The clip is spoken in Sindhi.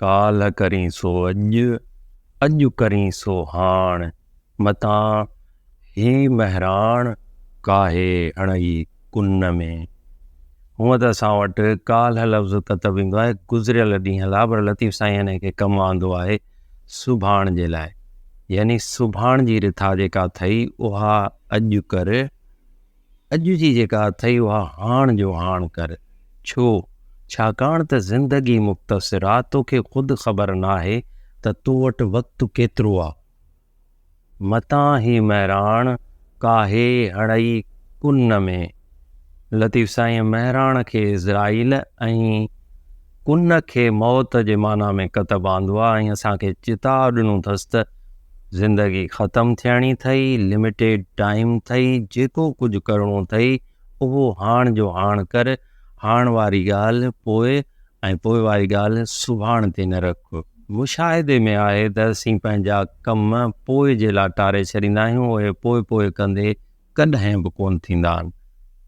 ڪالهه ڪرين سو اڄ، اڄ ڪرين سو هاڻ، متان هي مهراڻ ڪاهي هڻئي ڪن ۾. هونء ته اسان وٽ ڪالهه لفظ ڪتب ايندو آهي گذريل ڏينهن لاء پر لطيف سائين ان کي ڪم آندو آهي سڀاڻ جي لاء يعني سڀاڻ جي رٿا جيڪا اٿئي اها اڄ ڪر. اڄ جي جيڪا اٿئي اها هاڻ جو هاڻ ڪر. ڇو؟ ڇاڪاڻ ته زندگي مختصر آ، توکي خود خبر ناهي ته تو وٽ وقت ڪيترو آ. متان هي مهراڻ ڪاهي هڻئي ڪن ۾. لطيف سائينء مهراڻ کي عزرائيل ۽ ڪن کي موت جي معنيٰ ۾ ڪتب آندو آ ۽ اسان کي چتاء ڏنو اٿس ته زندگي ختم ٿيڻي ٿئي، لميٽيڊ ٽائيم ٿئي، جيڪو ڪجهه ڪرڻو ٿئي اهو هاڻ جو هاڻ ڪر، هاڻ واري ڳالهه پوء ۽ پوء واري ڳالهه سڀاڻ تي نه رک. مشاهدي ۾ آهي ته اسين پنهنجا ڪم پوء جي لاء ٽاري ڇڏيندا آهيون، اهي پوء پوء ڪندي ڪڏهن به ڪونه ٿيندا آهن.